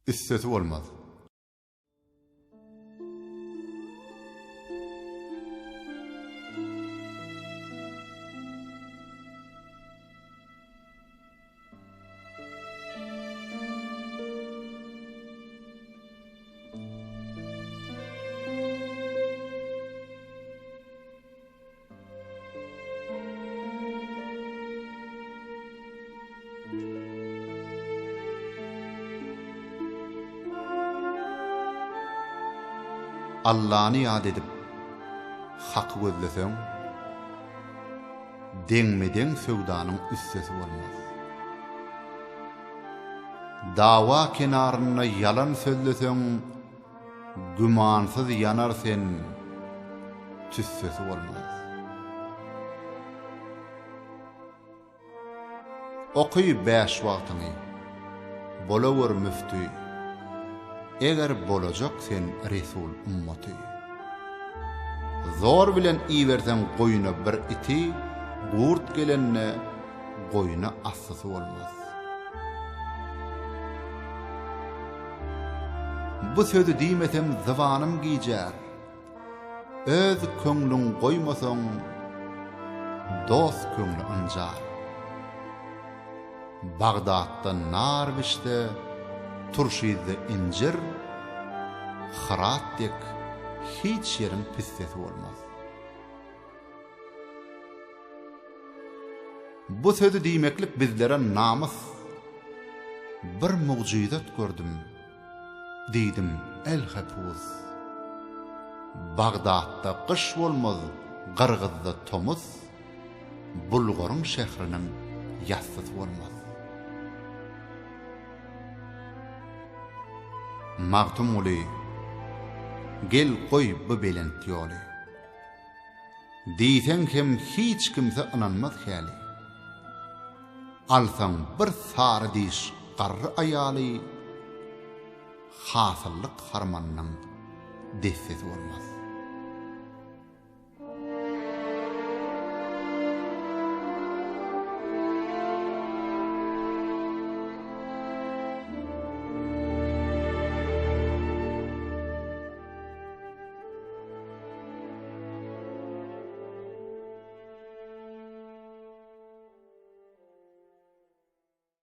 Üssesi bolmaz. Allany ýat edip, Haky gözleseň, Deňme-deň söwdanyň üssesi bolmaz. Dawa kenarynda ýalan sözleseň, Gümansyz ýanar sen, tüssesi bolmaz. Oky bäş wagtyňy, bolawer müfti, Eger bolajak sen Resul ummaty. Zor bilen iberseň goýuna bir iti, Gurt gelende goýuna assysy bolmaz. Bu sözi diýmesem zybanym gijär. Öz köňlüň goýmasaň, dost köňli ynjar. Bagdatda nar bişse, Turşyzda injir, Hyrat dek hiç ýeriň pissesi bolmaz. Bu sözi diýmeklik bizlere namys. Bir mugjyzat gördüm, diýdim, Elhepus. Bagdatda gyş bolmaz, Gyrgyzda tomus, Bulgaryň şähriniň ýassysy bolmaz. Magtymguly, gel goý bu belent ýoly. Diýseň hem hiç kimse ynanmaz häli. Alsaň bir sary diş garry aýaly, Hasyllyk harmanynyň dessesi bolmaz.